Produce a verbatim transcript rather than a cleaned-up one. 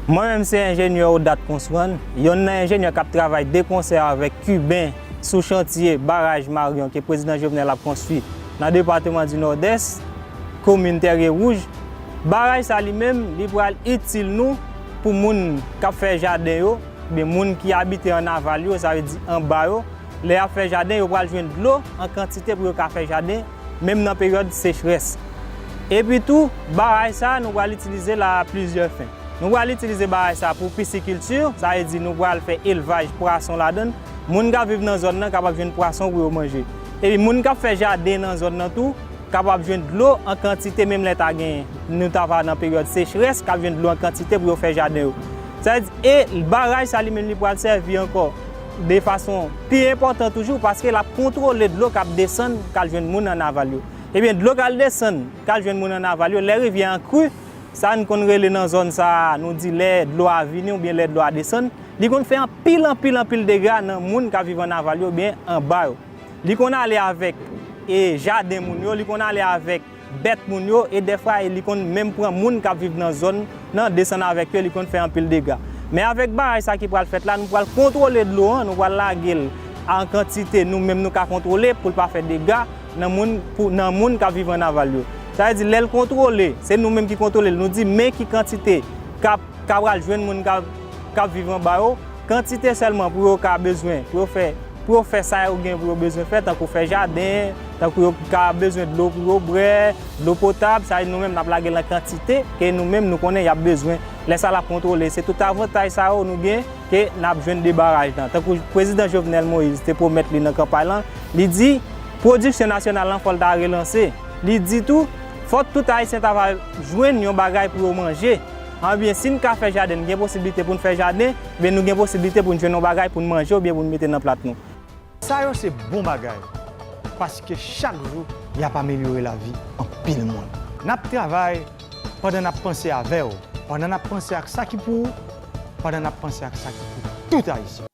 Mwen menm se enjenyè Odat Conswan, yonn nan enjenyè k ap travay de konsè avèk Kiben sou chantye baraj Marion ke prezidan Jovenel ap konstwi nan depatman di Nòdès, komin Tèrye Wouj. Baraj sa li menm, li pral itil nou pou moun k ap fè jaden yo, oubyen moun ki abite an aval yo, sa vle di anba yo. Lè y ap fè jaden, yo pral jwenn dlo an kantite pou yo ka fè jaden, menm nan peryòd sechrès. Epi tou, baraj sa a, nou pral itilize l a plizyè fen. Nou pral itilize baraj sa a pou pisikilti, sa vle di nou pral fè elvaj pwason ladan l. Moun k ap viv nan zòn nan kapab jwenn pwason pou yo manje. Epi moun k ap fè jaden nan zòn nan tou, kapab jwenn dlo an kantite menm lè ta genyen. Nou ta va nan peryòd sechrès, k ap jwenn dlo an kantite pou yo fè jaden yo. Sa vle di, e baraj sa li menm li pral sèvi ankò de fason pi enpòtan toujou, paske l ap kontwole dlo k ap desann, k al jwenn moun an aval yo. Ebyen, dlo k al desann, k al jwenn moun an aval yo, lè rivyè an kri, sa n konn rele nan zòn sa a, nou di lè dlo a vini oubyen lè dlo a desann, li konn fè anpil, anpil, anpil dega nan moun k ap viv an aval yo oubyen anba yo. Li konn ale avèk, e, jaden moun yo, li konn ale avèk bèt moun yo, e dèfwa, e, li konn menm pran moun k ap viv nan zòn nan, desann avèk yo, li konn fè anpil dega. Men avèk baraj sa ki pral fèt la, nou pral kontwole dlo an, nou pral lage l an kantite nou menm nou ka kontwole pou l pa fè dega nan moun, pou, nan moun k ap viv an aval yo. Sa vle di, lè l kontwole, se nou menm ki kontwole l, nou di men ki kantite k ap, k ap pral jwenn moun k ap, k ap viv anba yo, kantite sèlman pou yo ka bezwen, pou yo fè, pou yo fè sa yo gen pou yo bezwen fè, tankou fè jaden, tankou yo ka bezwen dlo pou yo bwè, dlo potab, sa vle di nou menm n ap lage l nan kantite ke nou menm nou konnen y ap bezwen. Lè sa l ap kontwole, se tout avantaj sa yo nou gen ke n ap jwenn de baraj lan. Tankou prezidan Jovenel Moïse te pwomèt li nan kanpay lan, li di pwodiksyon nasyonal lan fò l ta relanse. Li di tou, fò tout Ayisyen ta va jwenn yon bagay pou yo manje. Anbyen, si n ka fè jaden, n gen posiblite pou n fè jaden, men nou gen posiblite pou n jwenn yon bagay pou n manje oubyen pou n mete nan plat nou. Sa yo se bon bagay, paske chak jou, y ap amelyore lavi anpil moun. N ap travay pandan n ap panse avè w, pandan n ap panse ak sa ki pou ou, pandan n ap panse ak sa ki pou tout Ayisyen.